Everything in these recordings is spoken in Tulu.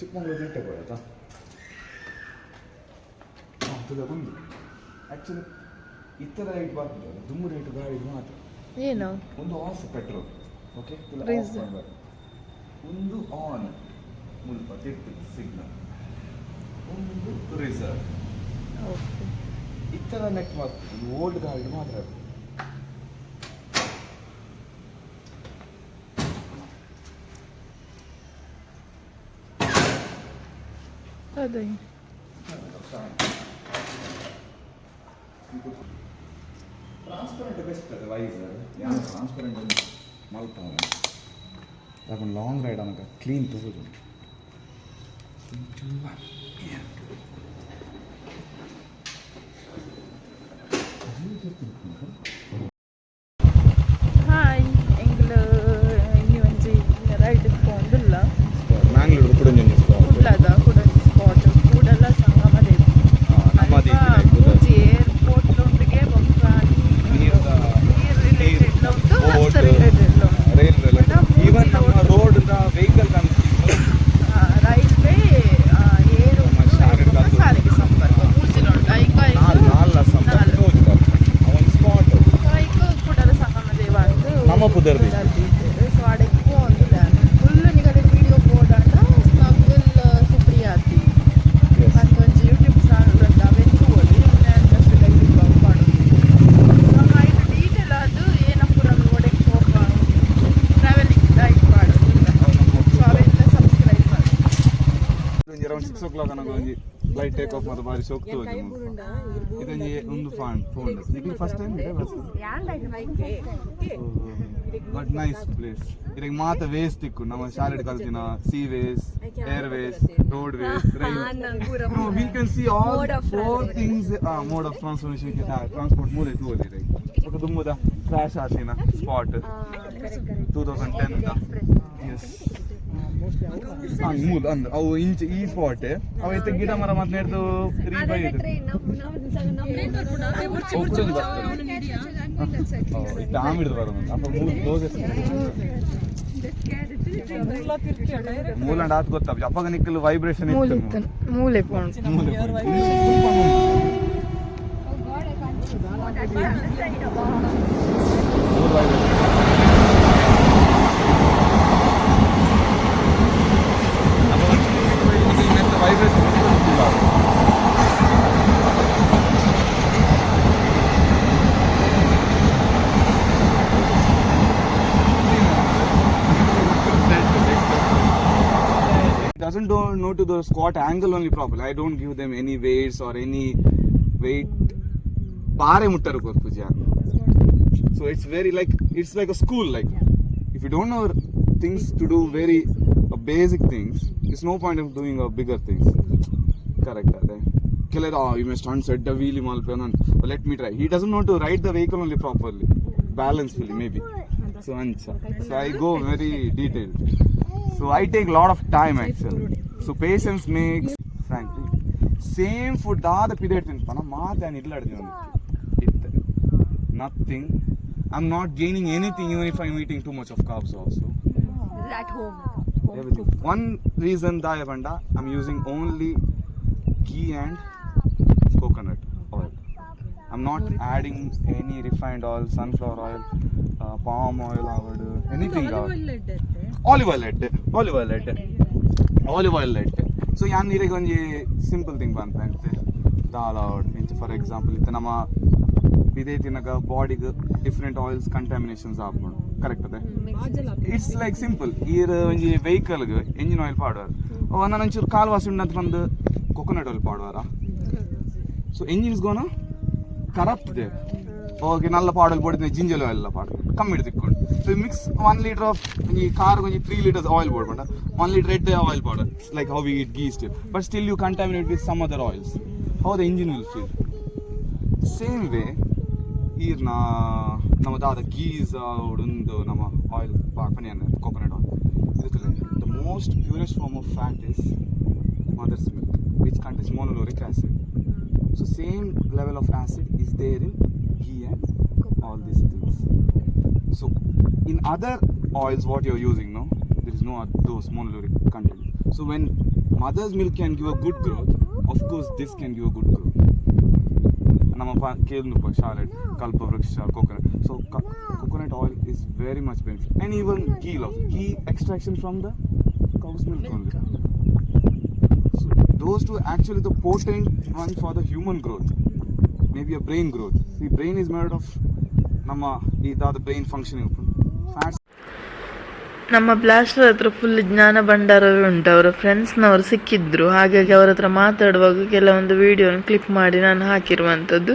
ಚಿಕ್ಕಮಂಗ್ಳೂರು ನೆಟ್ಟೆ ಬರುತ್ತಾ? ಹಾಂ, ತುದ ಒಂದು ಆ್ಯಕ್ಚುಲಿ ಇತ್ತರ ರೈಟ್ ಬರ್ತದೆ, ದುಮ್ಮು ರೇಟ್ ಗಾಡಿ ಮಾತ್ರ. ಏನು? ಒಂದು ಆಫ್ ಪೆಟ್ರೋಲ್, ಓಕೆ. Raise. ಒಂದು ಆನ್, ಮುಲ್ಪ ತಿರ್ತು ಸಿಗ್ನಲ್, ಒಂದು ರಿಸರ್ವ್. ಓಕೆ. ಇತ್ತರ ನೆಟ್ ಮಾತ್ರ, ಓಲ್ಡ್ ಗಾಡಿ ಮಾತ್ರ ಅದು. ಅದೇ. ಟ್ರಾನ್ಸ್ಪರೆಂಟ್ ಬೆಸ್ಟ್ ಅದು ವೈಸರ್. ಯಾರು ಟ್ರಾನ್ಸ್ಪರೆಂಟ್ ಮಲ್ಪವನೆ ಯಾಕಂದ್ರೆ ಲಾಂಗ್ ರೈಡ್ ಅನಕ ಕ್ಲೀನ್ ತಗೋದು. Three, two, one. Yeah. Hi, ಎಂಗ್ಲ ಇನಿ ಒಂಜಿ ರೈಡ್ ಪೋಂದುಲ್ಲ. ಮ್ಯಾಂಗ್ಳೂರು ಕೂಡ. ಕುಡ್ಲದ ಕುಡೊಂಜಿ ಸ್ಪಾಟ್, ಕೂಡಲ ಸಂಗಮ ದೇವಿ. ಮೂಜಿ ಏರ್ಪೋರ್ಟ್ ಉಂಡುಗೆ, ಬೊಕ್ಕ ನೀರ್ದ ನೀರ್ ರಿಲೇಟೆಡ್ ಉಂಟು, ರಸ್ತೆ ರಿಲೇಟೆಡ್ ಉಂಟು. ರೈಲ್, ಈವನ್ ನಮ್ಮ ರೋಡ್ ವೆಹಿಕಲ್. ರೈಲ್ವೆ, ಏರು ಉಂಟು, ಬೊಕ್ಕ ಸಾರಿಗೆ ಸಂಪರ್ಕ ಮೂಜಿಲ ಉಂಟು ಐಕ. ನಾಲ್ ನಾಲ್ ನಾಲ್. ಅವನ್ ಸ್ಪಾಟ್. ಐಕ್ ಕೂಡಲ ಸಂಗಮ ದೇವ ಅಂತ. ನಮ್ಮ ಪುದರ್ ದೀತೆರ್. ಸೊ ಅಡೆಗ್ ಪೋಂದುಲ್ಲ. ಫುಲ್ ನಿಗಲೆ ವಿಡಿಯೋ ಬೋಡಂಡ ಸ್ನಗ್ಗಲ್ ಸುಪ್ರಿಯಾತಿ ಅಂತ ಒಂಜಿ ಯೂಟ್ಯೂಬ್ ಚಾನಲ್ ಉಂಟು, ಅವೆನ್ ತೂವೊಲಿ. ನಾನು ಅಷ್ಟು ಡೈಲಿ ಬ್ಲಾಗ್ ಮಾಡೋದು. ಸೊ ಐಟ್ ಡೀಟೇಲ್ ಅದು ಏನಪುರ ಒಡೆಗ್ ಪೋಪ, ಟ್ರಾವೆಲಿಂಗ್ ಡೈಟ್ ಮಾಡೋದು. ಸೊ ಅವೆಲ್ಲ ಸಬ್ಸ್ಕ್ರೈಬ್ ಮಾಡಿ. ಅರೌಂಡ್ 6 ಓ ಕ್ಲಾಕ್ ಅನಗ ಒಂಜಿ ಫ್ಲೈಟ್ ಟೇಕ್ ಆಫ್ ಮಾತ ಬಾರಿ ಶೋಕ್ ತೋಜು. ಇದೊಂಜಿ ಒಂದು ಫಾನ್ ಫೋನ್ ನಿಕ್ಲು first time, but nice place. ಇದಕ್ಕೆ ಮಾತ ವೇಸ್ ತಿಕ್ಕು. ನಮ್ಮ ಶಾಲೆಡ್ ಕಲ್ತಿನ sea ways, air ways, road ways, rail. We can see all four things, mode of transformation, transport ಮೂಲೆ ತೂವೊಲಿ. ಬೊಕ ದುಂಬುದ ಕ್ರಾಶ್ ಆತಿನ ಸ್ಪಾಟ್ 2010. ಎಸ್, ಮೂಲ ಅಂದ್ ಅವು ಇಂಚ ಈ ಸ್ಪಾಟ್. ಅವು ಇತ್ತೆ ಗಿಡ ಮರ ಮಾತ ನೆಡ್ದು ರೀ ಬೈ ಬರ್ತದೆ. ಇತ್ತೆ ಆಮಿಡ್ದು ಬರೋದು ಅಪ್ಪ ಮೂರು ಕ್ಲೋಸೆಸ್ಟ್ ಮೂಲ ಆತ್ ಗೊತ್ತಾಪ ಅಪ್ಪಗ ನಿಕ್ಕಲು ವೈಬ್ರೇಷನ್ ಮೂಲೆ ಇತ್ತು. ಮೂಲೆ ಪೋಂಡು. ಮೂಲೆ. ಮೂರು vibration. Vibration ಗೊತ್ತಿಲ್ಲ. Doesn't don't know to the squat angle only properly. I don't give them any weights or any weight. ಬಾರೆ ಮುಟ್ಟರು ಕೊರ್ಪುಜಿ. So it's very like, it's like a school. Like, if you don't know things to do, very basic things, it's no point of doing a bigger things, correct? ಅದೇ ಕೆಲವರು you may stand set the wheelie Malpe, let me try. He doesn't know to ride the vehicle only properly, balance fully maybe. So ಅಂಚ, so I go very detailed. So I take lot of time, actually. So patience makes, frankly, same food ದಾದ ಪಿದೇಟ್ ತಿನ್ಪನ ಮಾತೆ ಇಲ್ಲಾಡ್ದಿ ಇತ್ತೆ nothing. I'm not gaining anything even if I'm eating too much of carbs also. At home. Everything. One reason ದಾಯ ಪಂಡ, I'm using only ghee and coconut oil. I'm not adding any refined oil, sunflower oil, palm oil ಆವಡ್, anything. Olive oil ಎಡ್ಡೆ, ಆಲಿವ್ ಆಯಿಲ್ ಎಡ್ಡೆ, ಆಲಿವ್ ಆಯಿಲ್ ಎಡ್ಡೆ. ಸೊ ಯಾನ್ ನೀರಿಗೆ ಒಂಜಿ ಸಿಂಪಲ್ ಥಿಂಗ್ ಪನ್ಪೆ ಅಂತೆ ದಾಲ್ ಆವಡ್ ಇಂಚ. ಫಾರ್ ಎಕ್ಸಾಂಪಲ್, ಇತ್ತೆ ನಮ್ಮ ಇದೇ ತಿನ್ನಗ ಬಾಡಿಗೆ ಡಿಫ್ರೆಂಟ್ ಆಯಿಲ್ಸ್ ಕಂಟಾಮಿನೇಷನ್ಸ್ ಆಪುಂಡು, ಕರೆಕ್ಟ್ ಅದೇ? It's like simple, ಈರ್ ಒಂಜಿ ವೆಹಿಕಲ್ಗೆ ಎಂಜಿನ್ ಆಯಿಲ್ ಪಾಡುವಾರ, ಒಂದೊಂದು ಒಂಚೂರು ಕಾಲು ವಾಸಿ ಉಂಡಂತ ಒಂದು ಕೊಕೊನಟ್ ಆಯಿಲ್ ಪಾಡುವಾರ? So engine is gonna corrupt there, okay? Nalla ಪಾಡಲ್ ಪೋಡಿದ ಜಿಂಜಲ್ oil ಪಾಡು ಕಮ್ಮಿ ತಿಕ್ಕೊಂಡು. ಸೊ ಮಿಕ್ಸ್ 1 ಲೀಟರ್ ಆಫ್ ಒಂಜಿ ಕಾರ್ ಒಂಜಿ 3 ಲೀಟರ್ಸ್ ಆಯಿಲ್ ಬೋಡ್ಪಂಡ, 1 ಲೀಟರ್ ಎಡ್ಡೆ ಆಯಿಲ್ ಪಾಡ, like how we eat ghee still, but still you contaminate with some other oils. How the engine will feel? Same way, ಈರ್ನ ನಮ್ಮ ದಾದ ಗೀಸ್ ಉಂದು ನಮ್ಮ ಆಯಿಲ್ ಪನಿಯನ್ ಕೋಕೋನಟ್ ಆಯಿಲ್ ಇದಕ್ಕೆ the most purest form of fat is mother's milk, which contains monolauric acid. So same level of acid is there in ghee and all these things. So in other oils what you're using, no, there is no those monolauric content. So when Mother's milk can give a good growth, of course this can give a good growth. ನಮ್ಮ ಕೇಂದ್ರ ಶಾಲೆ Kalpavriksha coconut, so coconut oil is very much benefit, and even ghee also, ghee extraction from the cow's milk only. So those two actually the potent one for the human growth, maybe a brain growth. See, brain is made of ನಮ್ಮ ಇದಾದ ಬ್ರೈನ್ ಫಂಕ್ಷನಿಂಗ್ ಫ್ಯಾಟ್ಸ್. ನಮ್ಮ ಬ್ಲಾಸ್ಟರ್ ಹತ್ರ ಫುಲ್ ಜ್ಞಾನ ಭಂಡಾರವೇ ಉಂಟು. ಅವರ ಫ್ರೆಂಡ್ಸ್ನವರು ಸಿಕ್ಕಿದ್ರು, ಹಾಗಾಗಿ ಅವರ ಹತ್ರ ಮಾತಾಡುವಾಗ ಕೆಲವೊಂದು ವಿಡಿಯೋನ ಕ್ಲಿಪ್ ಮಾಡಿ ನಾನು ಹಾಕಿರುವಂಥದ್ದು.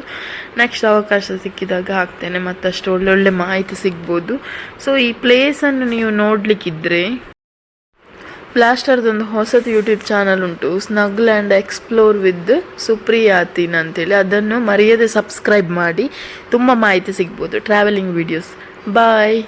ನೆಕ್ಸ್ಟ್ ಅವಕಾಶ ಸಿಕ್ಕಿದಾಗ ಹಾಕ್ತೇನೆ, ಮತ್ತಷ್ಟು ಒಳ್ಳೊಳ್ಳೆ ಮಾಹಿತಿ ಸಿಗ್ಬೋದು. ಸೊ ಈ ಪ್ಲೇಸನ್ನು ನೀವು ನೋಡಲಿಕ್ಕಿದ್ರೆ, ಬ್ಲಾಸ್ಟರ್ದೊಂದು ಹೊಸದು ಯೂಟ್ಯೂಬ್ ಚಾನಲ್ ಉಂಟು, ಸ್ನಗ್ಲ್ ಆ್ಯಂಡ್ ಎಕ್ಸ್ಪ್ಲೋರ್ ವಿತ್ ಸುಪ್ರಿಯಾತಿನ್ ಅಂತೇಳಿ. ಅದನ್ನು ಮರೆಯದೆ ಸಬ್ಸ್ಕ್ರೈಬ್ ಮಾಡಿ. ತುಂಬ ಮಾಹಿತಿ ಸಿಗ್ಬೋದು, ಟ್ರಾವೆಲಿಂಗ್ ವೀಡಿಯೋಸ್. ಬಾಯ್.